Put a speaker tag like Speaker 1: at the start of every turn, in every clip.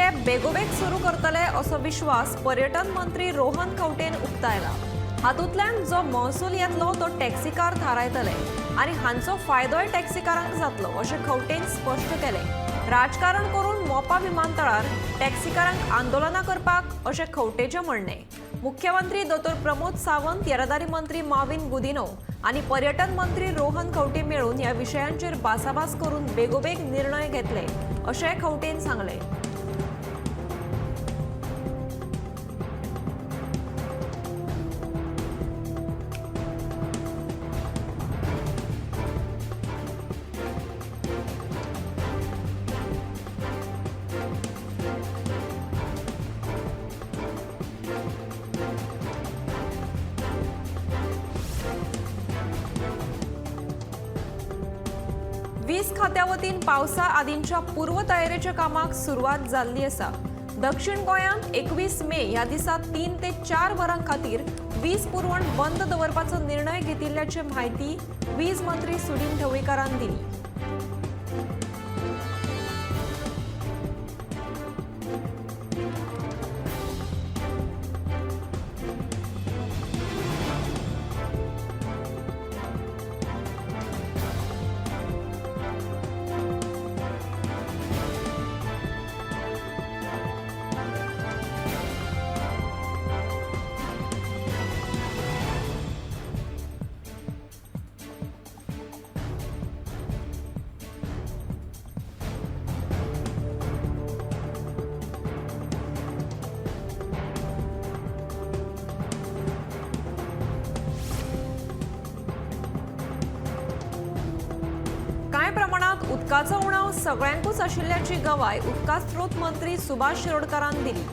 Speaker 1: Cab बेगोबेग सुरू करतले असो विश्वास पर्यटन मंत्री रोहन खंवटेन उक्तायला. हातूंतल्यान जो महसूल येतलो तो टॅक्सीकार थारायतले आनी हांचो फायदोय टॅक्सीकारांक जातलो अशें खंवटेन स्पश्ट केलें. राजकारण करून मोपा विमानतळार टॅक्सीकारांक आंदोलनां करपाक अशें खंवटेचें म्हणणें. मुख्यमंत्री दोतोर प्रमोद सावंत, येरादारी मंत्री माविन गुदिनो आनी पर्यटन मंत्री रोहन खंवटे मेळून ह्या विशयांचेर भासाभास करून बेगोबेग निर्णय घेतले अशें खंवटेन सांगलें. वीज खात्या वतीन पावसा आदींच्या पूर्वतयारेच्या कामाक सुरवात जाल्ली आसा. दक्षिण गोंयांत 21 मे ह्या दिसा 3 ते 4 वरां खातीर वीज पुरवण बंद दवरपाचो निर्णय घेतिल्ल्याची म्हायती वीज मंत्री सुदिन ढवळीकारान दिली. कांय प्रमाणात उदकाचो उणाव सगळ्यांकूच आशिल्ल्याची गवाय उदका स्रोत मंत्री सुभाष शिरोडकारान दिली.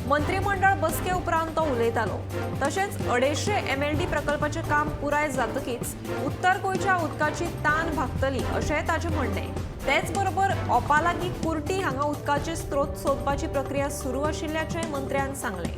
Speaker 1: मंत्रीमंडळ बसके उपरांत तो उलयतालो. तशेंच 250 MLD प्रकल्पाचें काम पुराय जातकीच उत्तर गोंयच्या उदकाची तान भागतली अशेंय ताचें म्हणणें. तेच बरोबर ओपालागी कुर्टी हांगा उदकाचे स्रोत सोदपाची प्रक्रिया सुरू आशिल्ल्याचें मंत्र्यान सांगलें.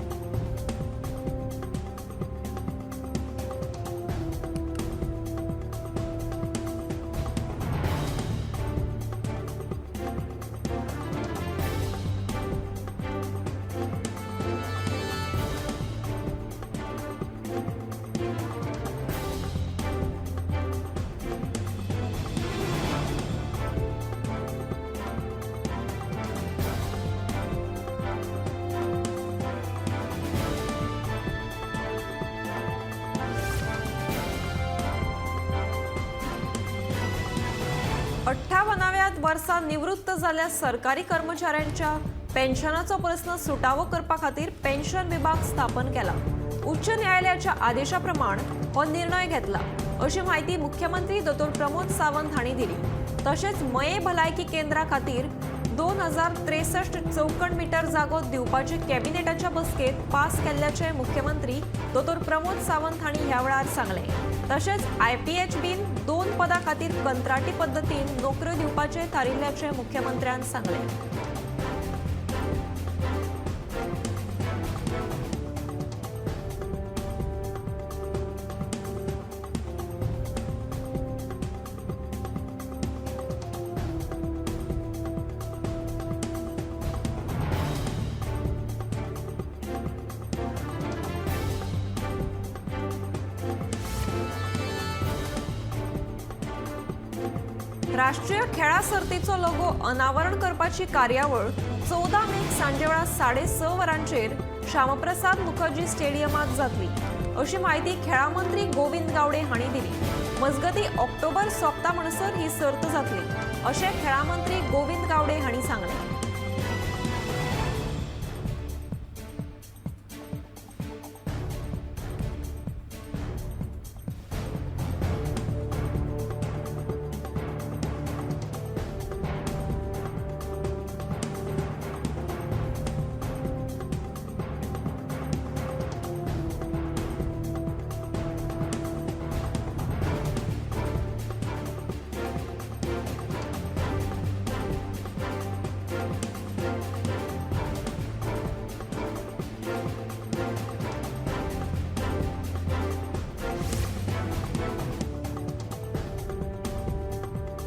Speaker 1: अठ्ठावनाव्यात वर्सा निवृत्त जाल्ल्या सरकारी कर्मचाऱ्यांच्या पेन्शनाचो प्रस्न सुटावो करपा खातीर पेन्शन विभाग स्थापन केला. उच्च न्यायालयाच्या आदेशा प्रमाण हो निर्णय घेतला अशी म्हायती मुख्यमंत्री दोतोर प्रमोद सावंत हांणी दिली. तशेंच मये भलायकी केंद्रा खातीर 2063 चौखण मिटर जागो दिवपाची कॅबिनेटाच्या बसकेत पास केल्ल्याचें मुख्यमंत्री दोतोर प्रमोद सावंत हांणी ह्या वेळार सांगलें. तशेंच IPHBन 2 पदां खातीर कंत्राटी पद्दतीन नोकऱ्यो दिवपाचें थारिल्ल्याचें मुख्यमंत्र्यान सांगलें. राष्ट्रीय खेळा सर्तीचो लोगो अनावरण करपाची कार्यावळ 14 मेक सांजेवेळा 6:30 वरांचेर श्यामप्रसाद मुखर्जी स्टेडियमात जातली अशी म्हायती खेळा मंत्री गोविंद गावडे हांणी दिली. मजगती ऑक्टोबर सोंपता म्हणसर ही सर्त जातली अशें खेळा मंत्री गोविंद गावडे हांणी सांगलें.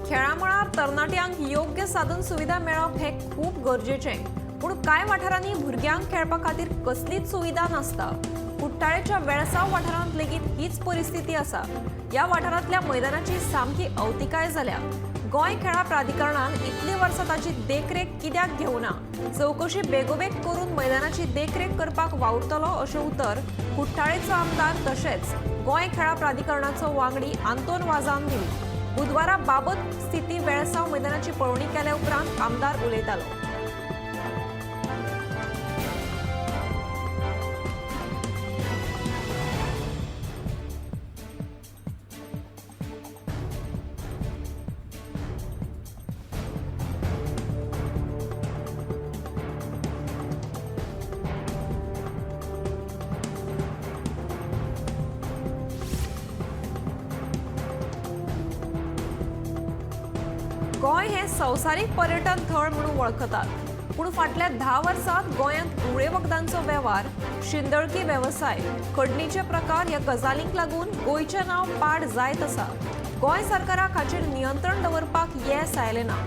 Speaker 1: खेळामळार तरणाट्यांक योग्य साधन सुविधा मेळप हें खूब गरजेचें. पूण कांय वाठारांनी भुरग्यांक खेळपा खातीर कसलीच सुविधा नासता. कुठ्ठाळेच्या वेळसांव वाठारांत लेगीत हीच परिस्थिती आसा. ह्या वाठारांतल्या मैदानाची सामकी अवतिकाय जाल्या. गोंय खेळां प्राधिकरणान इतली वर्सां ताची देखरेख कित्याक घेवना? चवकशी बेगोबेग करून मैदानाची देखरेख करपाक वावुरतलो अशें उतर कुठ्ठाळेचो आमदार तशेंच गोंय खेळां प्राधिकरणाचो वांगडी आंतोन वाजान दिली. बुधवारा बाबत स्थिती वेळसांव मैदानाची पळोवणी केल्या उपरांत आमदार उलयतालो. गोंय हे संवसारीक पर्यटन थळ म्हणून वळखतात, पूण फाटल्या 10 वर्सांत गोंयांत घुंवळे वखदांचो वेव्हार, शिंदळकी वेवसाय, खडणीचे प्रकार ह्या गजालींक लागून गोंयचें नांव पाड जायत आसा. गोंय सरकाराक हाचेर नियंत्रण दवरपाक येस आयलें ना.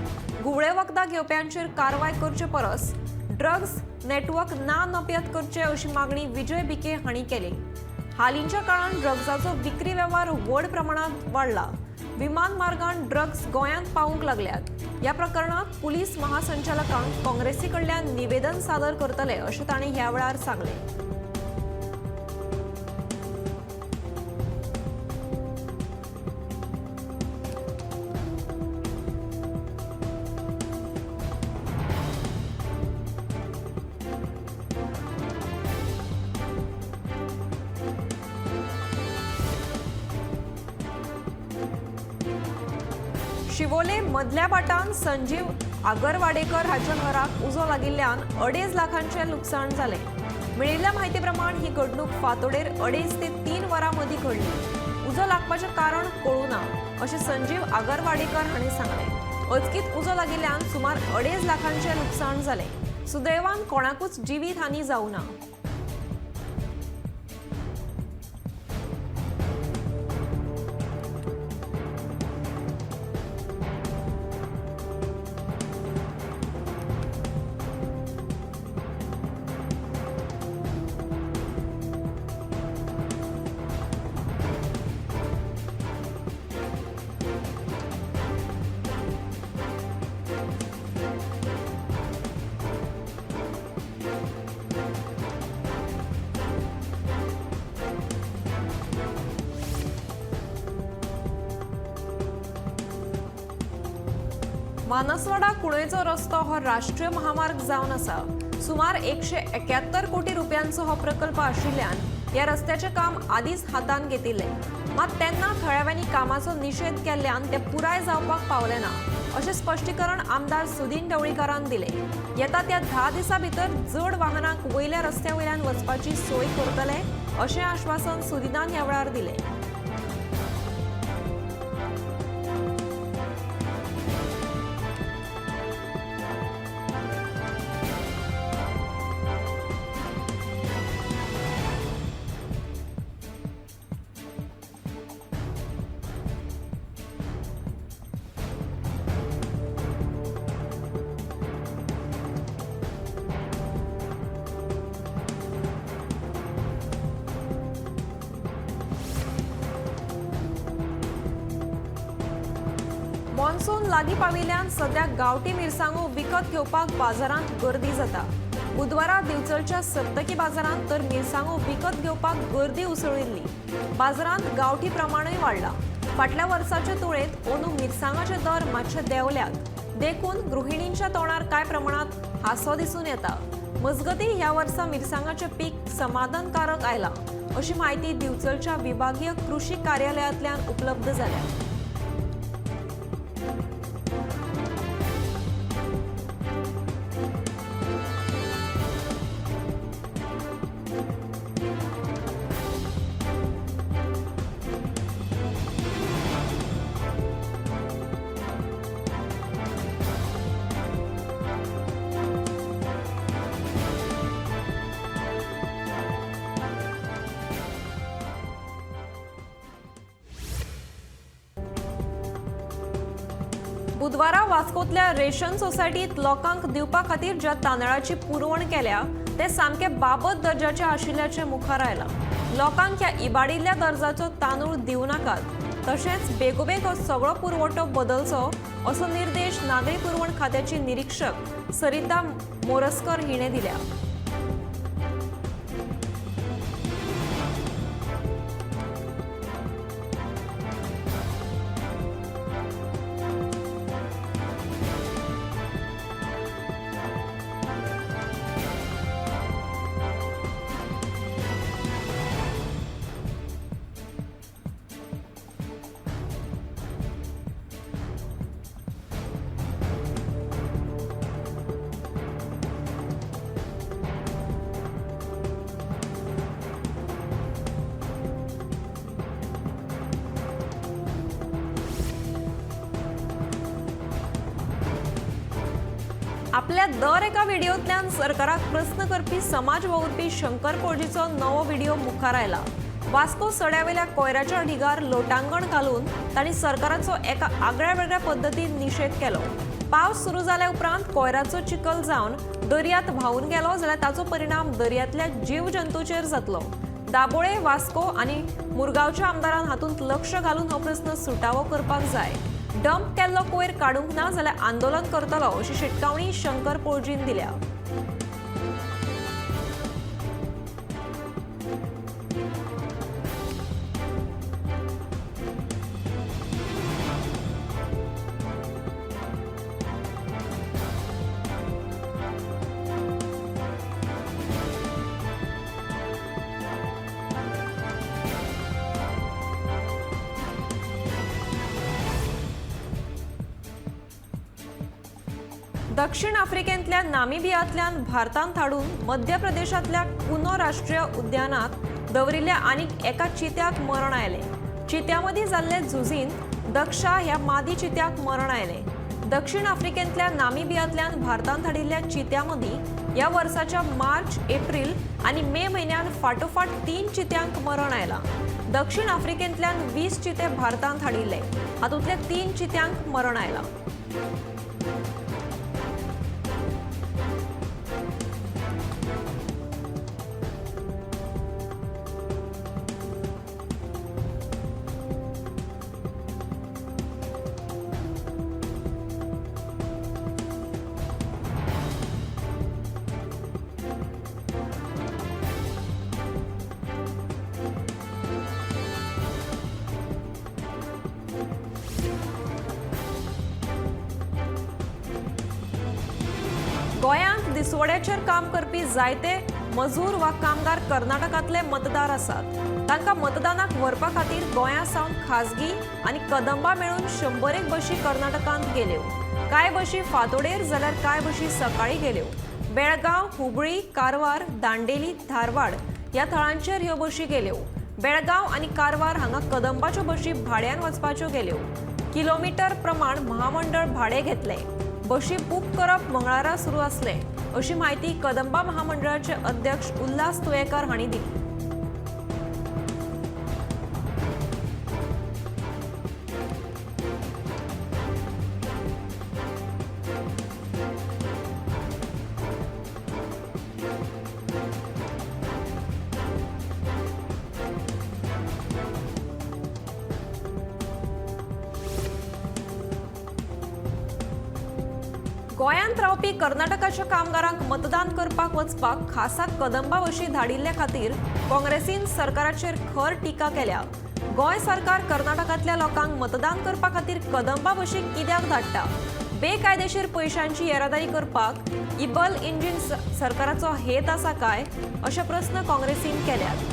Speaker 1: घुंवळे वखदां घेवप्यांचेर कारवाय करचे परस ड्रग्स नेटवर्क ना नपयत करचे अशी मागणी विजय भिके हांणी केली. हालींच्या काळांत ड्रग्साचो विक्री वेव्हार व्हड प्रमाणांत वाडला. विमान मार्गान ड्रग्स गोंयांत पावूंक लागल्यात. ह्या प्रकरणात पुलीस महासंचालकांक काँग्रेसी कडल्यान निवेदन सादर करतले अशें तांणी ह्या वेळार सांगलें. शिवोले मदल्या भाटान संजीव आगरवाडेकर हाच्या घराक उजो लागिल्ल्यान 2.5 लाखांचें लुकसाण जालें. मेळिल्ल्या म्हायती प्रमाण ही घडणूक फांतोडेर 2.5 ते 3 वरां मदीं घडली. उजो लागपाचें कारण कळूं ना अशें संजीव आगरवाडेकर हांणी सांगलें. अचकीत उजो लागिल्ल्यान सुमार 2.5 लाखांचें लुकसाण जालें. सुदैवान कोणाकूच जिवीत हानी जावं ना. मानसवाडा कुणेचो रस्तो हो राष्ट्रीय महामार्ग जावन आसा. सुमार 171 कोटी रुपयांचो हो प्रकल्प आशिल्ल्यान ह्या रस्त्याचें काम आदींच हातांत घेतिल्लें. मात तेन्ना थळाव्यांनी कामाचो निशेध केल्ल्यान तें पुराय जावपाक पावलें ना अशें स्पश्टीकरण आमदार सुदीन ढवळीकारान दिलें. येता त्या 10 दिसां भितर जड वाहनांक वयल्या रस्त्या वयल्यान वचपाची सोय करतले अशें आश्वासन सुदीनान ह्या वेळार दिलें. मॉन्सून लागीं पाविल्ल्यान सद्या गांवठी मिरसांगो विकत घेवपाक बाजारांत गर्दी जाता. बुधवारा दिवचलच्या सप्तकी बाजारांत तर मिरसांगो विकत घेवपाक गर्दी उसळिल्ली. बाजारांत गांवठी प्रमाणूय वाडलां. फाटल्या वर्साचे तुळेंत अंदू मिरसांगाचे दर मातशे देंवल्यात, देखून गृहिणींच्या तोंडार कांय प्रमाणांत हांसो दिसून येता. मजगतीं ह्या वर्सा मिरसांगाचें पीक समाधानकारक आयलां अशी म्हायती दिवचलच्या विभागीय कृशी कार्यालयांतल्यान उपलब्ध जाल्या. बुधवारा वास्कोतल्या रेशन सोसायटीत लोकांक दिवपा खातीर ज्या तांदळाची पुरवण केल्या ते सामके बाबत दर्जाचे आशिल्ल्याचें मुखार आयलां. लोकांक ह्या इबाडिल्ल्या दर्जाचो तांदूळ दिवं नाकात, तशेंच बेगोबेग हो सगळो पुरवठो बदलचो असो निर्देश नागरी पुरवण खात्याची निरीक्षक सरिता मोरस्कर हिणें दिल्या. आपल्या दर एका व्हिडिओंतल्यान सरकाराक प्रस्न करपी समाज वावुरपी शंकर पोळजीचो नवो व्हिडिओ मुखार आयला. वास्को सड्यावेल्या कोयराच्या ढिगार लोटांगण घालून तांणी सरकाराचो एका आगळ्या वेगळ्या पद्दतीन निशेध केलो. पावस सुरू जाल्या उपरांत कोयराचो चिखल जावन दर्यांत व्हांवून गेलो जाल्यार ताचो परिणाम दर्यांतल्या जीव जंतूचेर जातलो. दाबोळे, वास्को आनी मुरगांवच्या आमदारान हातूंत लक्ष घालून हो प्रस्न सुटावो करपाक जाय. डंप केल्लो कोयर काडूंक ना जाल्यार आंदोलन करतलो अशी शिटकावणी शंकर पोळजीन दिल्या. दक्षिण आफ्रिकेंतल्या नामिबियांतल्यान भारतांत हाडून मध्य प्रदेशांतल्या कुनो राष्ट्रीय उद्यानात दवरिल्ल्या आनीक एका चित्याक मरण आयलें. चित्या मदीं जाल्ले झुजीन दक्षा ह्या मादी चित्याक मरण आयलें. दक्षिण आफ्रिकेंतल्या नामिबियांतल्यान भारतांत हाडिल्ल्या चित्या मदीं ह्या वर्साच्या मार्च, एप्रील आनी मे म्हयन्यान फाटोफाट 3 चित्यांक मरण आयलां. दक्षिण आफ्रिकेंतल्यान 20 चिते भारतांत हाडिल्ले, हातूंतले 3 चित्यांक मरण आयलां. गोंयांत दिसवड्याचेर काम करपी जायते मजूर वा कामगार कर्नाटकांतले मतदार आसात. तांकां मतदानाक व्हरपा खातीर गोंया सावन खाजगी आनी कदंबा मेळून 100 बशी कर्नाटकांत गेल्यो. कांय बशी फांतोडेर जाल्यार कांय बशी सकाळीं गेल्यो. बेळगांव, हुबळी, कारवार, दांडेली, धारवाड ह्या थळांचेर ह्यो बशी गेल्यो. बेळगांव आनी कारवार हांगा कदंबाच्यो बशी भाड्यान वचपाच्यो गेल्यो. किलोमिटर प्रमाण महामंडळ भाडें घेतलें. बशी बूक करप मंगळारा सुरू आसलें अशी म्हायती कदंबा महामंडळाचे अध्यक्ष उल्हास तुयेकर हांणी दिली. गोंयांत रावपी कर्नाटकाच्या कामगारांक मतदान करपाक वचपाक खासा कदंबा बशी धाडिल्ल्या खातीर काँग्रेसीन सरकाराचेर खर टिका केल्या. गोंय सरकार कर्नाटकांतल्या लोकांक मतदान करपा खातीर कदंबा बशी कित्याक धाडटा? बेकायदेशीर पयशांची येरादारी करपाक इबल इंजिन सरकाराचो हेत आसा काय अशे प्रस्न काँग्रेसीन केल्यात.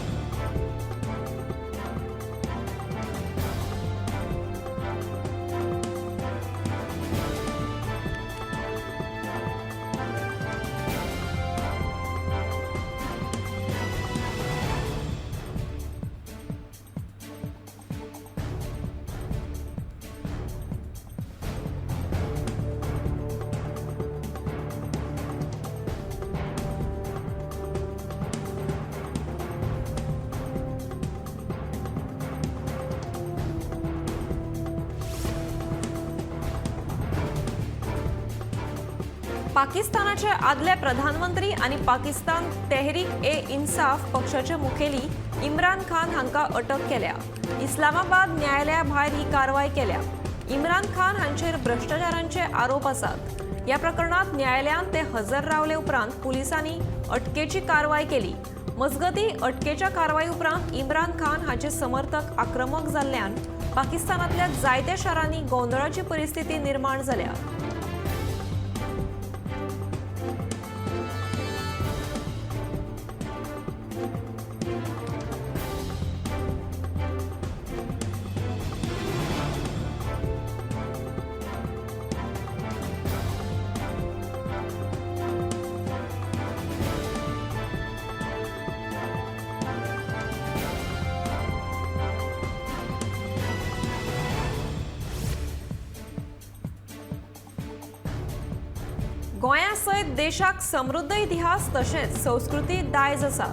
Speaker 1: पाकिस्तानाचे आदले प्रधानमंत्री आनी पाकिस्तान तेहरीक ए इन्साफ पक्षाचे मुखेली इम्रान खान हांकां अटक केल्या. इस्लामाबाद न्यायालया भायर ही कारवाय केल्या. इम्रान खान हांचेर भ्रश्टाचारांचे आरोप आसात. ह्या प्रकरणांत न्यायालयांत ते हजर रावले उपरांत पुलिसांनी अटकेची कारवाय केली. मजगतीं अटकेच्या कारवाय उपरांत इम्रान खान हाचे समर्थक आक्रमक जाल्ल्यान पाकिस्तानांतल्या जायत्या शारांनी गोंदळाची परिस्थिती निर्माण जाल्या. गोंया सयत देशाक समृद्ध इतिहास तशेंच संस्कृती दायज आसा.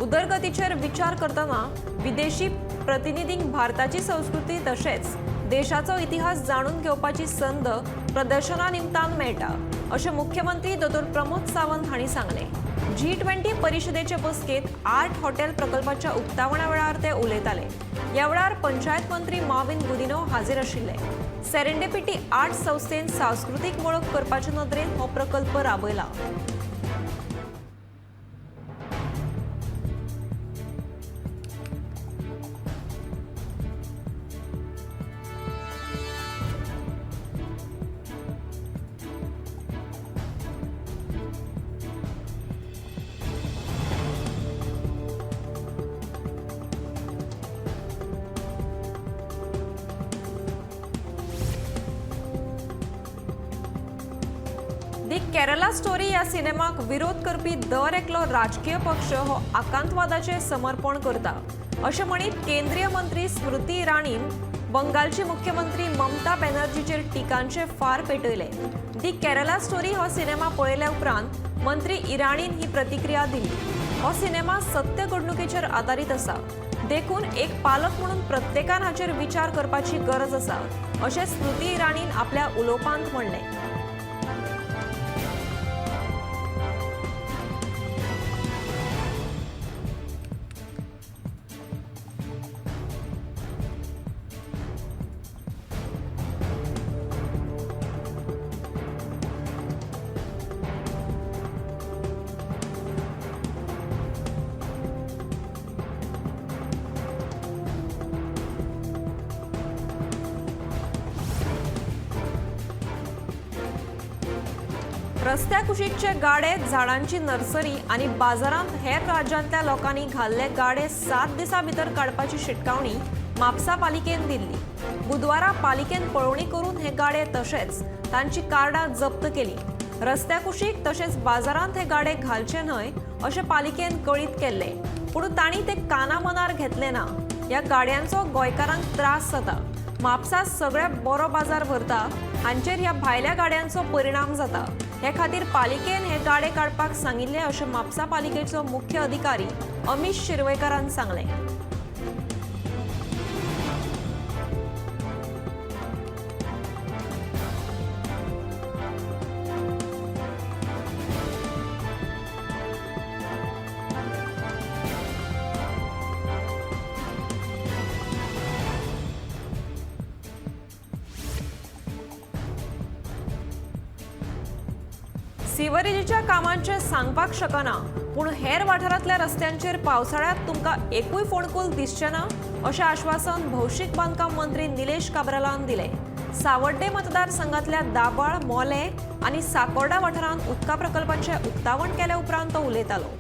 Speaker 1: उदरगतीचेर विचार करतना विदेशी प्रतिनिधींक भारताची संस्कृती तशेंच देशाचो इतिहास जाणून घेवपाची संद प्रदर्शना निमतान मेळटा अशें मुख्यमंत्री दोतोर प्रमोद सावंत हांणी सांगलें. G20 परिशदेचे बसकेंत आर्ट हॉटेल प्रकल्पाच्या उक्तावणा वेळार ते उलयताले. ह्या वेळार पंचायत मंत्री माविन गुदिन्हो हाजीर आशिल्ले. सेरेंडिपिटी आर्ट संस्थेन सांस्कृतीक वळख करपाचे नदरेन हो प्रकल्प राबयला. दी केरला स्टोरी ह्या सिनेमाक विरोध करपी दर एकलो राजकीय पक्ष हो आकांतवादाचें समर्पण करता अशें म्हणीत केंद्रीय मंत्री स्मृती इराणीन बंगालची मुख्यमंत्री ममता बॅनर्जीचेर टिकांचे फार पेटयले. दी केरला स्टोरी हो सिनेमा पळयल्या उपरांत मंत्री इराणीन ही प्रतिक्रिया दिली. हो सिनेमा सत्य घडणुकेचेर आदारीत आसा, देखून एक पालक म्हणून प्रत्येकान हाचेर विचार करपाची गरज आसा अशें स्मृती इराणीन आपल्या उलोवपांत म्हणलें. रस्त्या कुशीकचे गाडे, झाडांची नर्सरी आनी बाजारांत हेर राज्यांतल्या लोकांनी घाल्ले गाडे 7 दिसां भितर काडपाची शिटकावणी म्हापसा पालिकेन दिल्ली. बुधवारा पालिकेन पळोवणी करून हे गाडे तशेंच तांची कार्डां जप्त केली. रस्त्या कुशीक तशेंच बाजारांत हे गाडे घालचे न्हय अशें पालिकेन कळीत केल्लें, पूण तांणी ते काना मनार घेतले ना. ह्या गाड्यांचो गोंयकारांक त्रास जाता. म्हापसा सगळ्या बरो बाजार भरता हांचेर ह्या भायल्या गाड्यांचो परिणाम जाता. हे खातीर पालिकेन हे गाडे काडपाक सांगिल्ले अशें म्हापसा पालिकेचो मुख्य अधिकारी अमिश शिरवयकारान सांगलें. सिवरेजीच्या कामांचें सांगपाक शकना, पूण हेर वाठारांतल्या रस्त्यांचेर पावसाळ्यांत तुमकां एकूय फोंडकूल दिसचें ना अशें आश्वासन भौशीक बांदकाम मंत्री निलेश काब्रालान दिलें. सावड्डे मतदारसंघातल्या दाबाळ, मोले आनी साकोर्डा वाठारांत उदका प्रकल्पाचें उक्तावण केल्या उपरांत तो उलयतालो.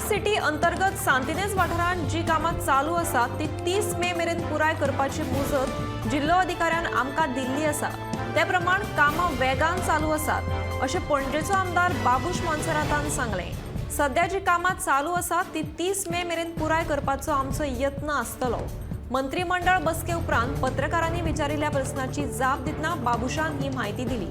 Speaker 1: सिटी अंतर्गत सांतिनेज वाठारांत जी कामां चालू आसात ती 30 मे मेरेन पुराय करपाची मुजत जिल्लो अधिकाऱ्यान आमकां दिल्ली आसा. ते प्रमाण कामां वेगान चालू आसात अशें पणजेचो आमदार बाबूश मोन्सेरातान सांगलें. सध्या जी कामां चालू आसात ती 30 मे मेरेन पुराय करपाचो आमचो यत्न आसतलो. मंत्रीमंडळ बसके उपरांत पत्रकारांनी विचारिल्ल्या प्रस्नाची जाप दितना बाबूशान ही म्हायती दिली.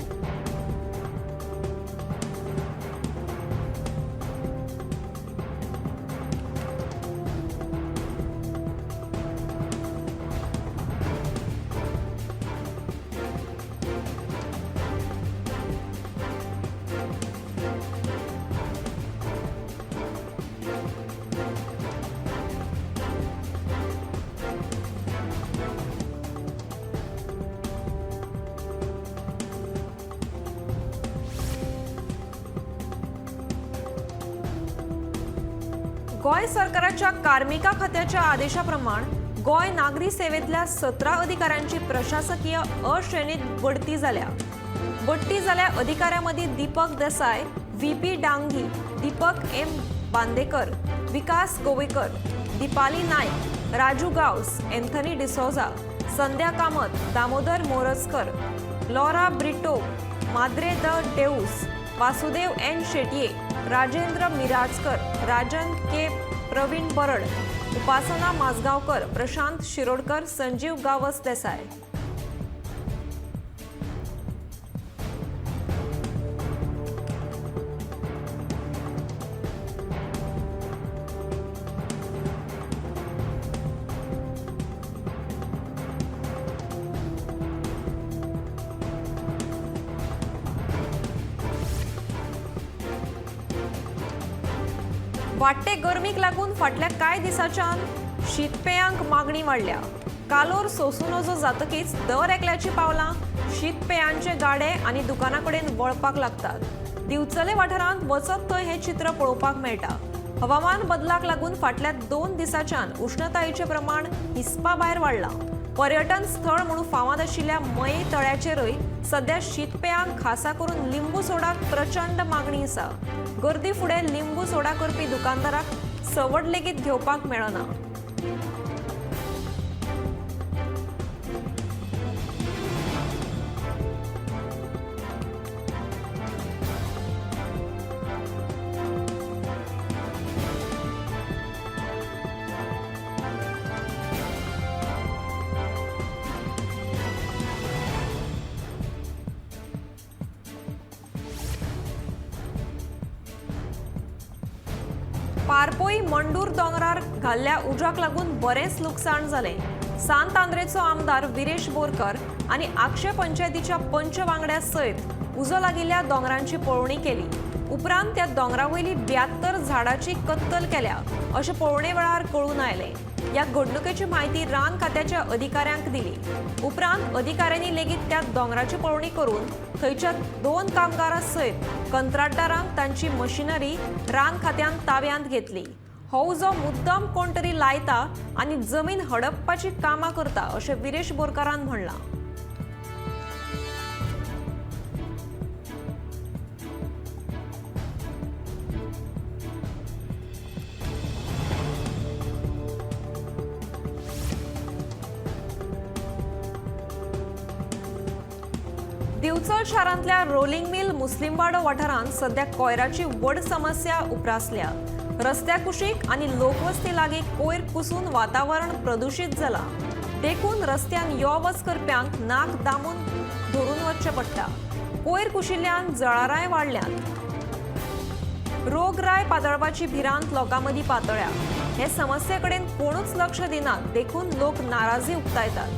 Speaker 1: गोंय सरकाराच्या कार्मिका खात्याच्या आदेशाप्रमाण गोंय नागरी सेवेतल्या 17 अधिकाऱ्यांची प्रशासकीय अश्रेणीत बढती जाल्या. बढती जाल्या अधिकाऱ्यांमदीं Deepak Desai, V P Dangi, Deepak M Bandekar, Vikas Govekar, Deepali Naik, Raju Gawas, Anthony D'Souza, Sandhya Kamat, Damodar Morajkar, Laura Brito, Madre de Deus, Vasudev N Shetye, Rajendra Mirajkar, Rajan K, Pravin Barad, Upasana Majgaonkar, Prashant Shirodkar, Sanjeev Gawas Desai. वाडटे गरमीक लागून फाटल्या कांय दिसांच्यान शीतपेयांक मागणी वाडल्या. कालोर सोसूं नजो जातकीच दर एकल्याची पावलां शीतपेयांचे गाडे आनी दुकाना कडेन वळपाक लागतात. दिवचले वाठारांत वचत थंय हें चित्र पळोवपाक मेळटा. हवामान बदलाक लागून फाटल्या 2 दिसांच्यान उश्णतायेचें प्रमाण हिसपा भायर वाडलां. पर्यटन स्थळ म्हणून फामाद आशिल्ल्या मये तळ्याचेरय सध्या शीतपेयांक खासा करून लिंबू सोडाक प्रचंड मागणी आसा. गर्दी फुडें लिंबू सोडा करपी दुकानदाराक सवड लेगीत घेवपाक मेळना. पारपोई मंडूर दोंगरार घाल्ल्या उज्याक लागून बरेंच लुकसाण जालें. सांत आंद्रेचो आमदार विरेश बोरकर आनी आगशे पंचायतीच्या पंच वांगड्या सयत उजो लागिल्ल्या दोंगरांची पळोवणी केली. उपरांत त्या दोंगरा वयली 72 झाडाची कत्तल केल्या अशें पळोवणे वेळार कळून आयलें. ह्या घडणुकेची म्हायती रान खात्याच्या अधिकाऱ्यांक दिली. उपरांत अधिकाऱ्यांनी लेगीत त्या दोंगराची पळोवणी करून थंयच्या 2 कामगारां सयत कंत्राटदारांक तांची मशिनरी रान खात्यान ताब्यांत घेतली. हो उजो मुद्दम कोण तरी लायता आनी जमीन हडपपाची कामां करता अशें विरेश बोरकारान म्हणलां. दिवचल शारांतल्या रोलिंग मिल मुस्लिमवाडो वाठारांत सध्या कोयराची व्हड समस्या उप्रासल्या. रस्त्या कुशीक आनी लोकवस्ती लागीं कोयर कुसून वातावरण प्रदुशीत जालां. देखून रस्त्यान यो वच करप्यांक नाक दामून धरून वचचें पडटा. कोयर कुशिल्ल्यान जळारांय वाडल्यांत. रोगराय पातळपाची भिरांत लोकां मदीं पातळ्या. हे समस्ये कडेन कोणूच लक्ष दिनात, देखून लोक नाराजी उक्तायतात.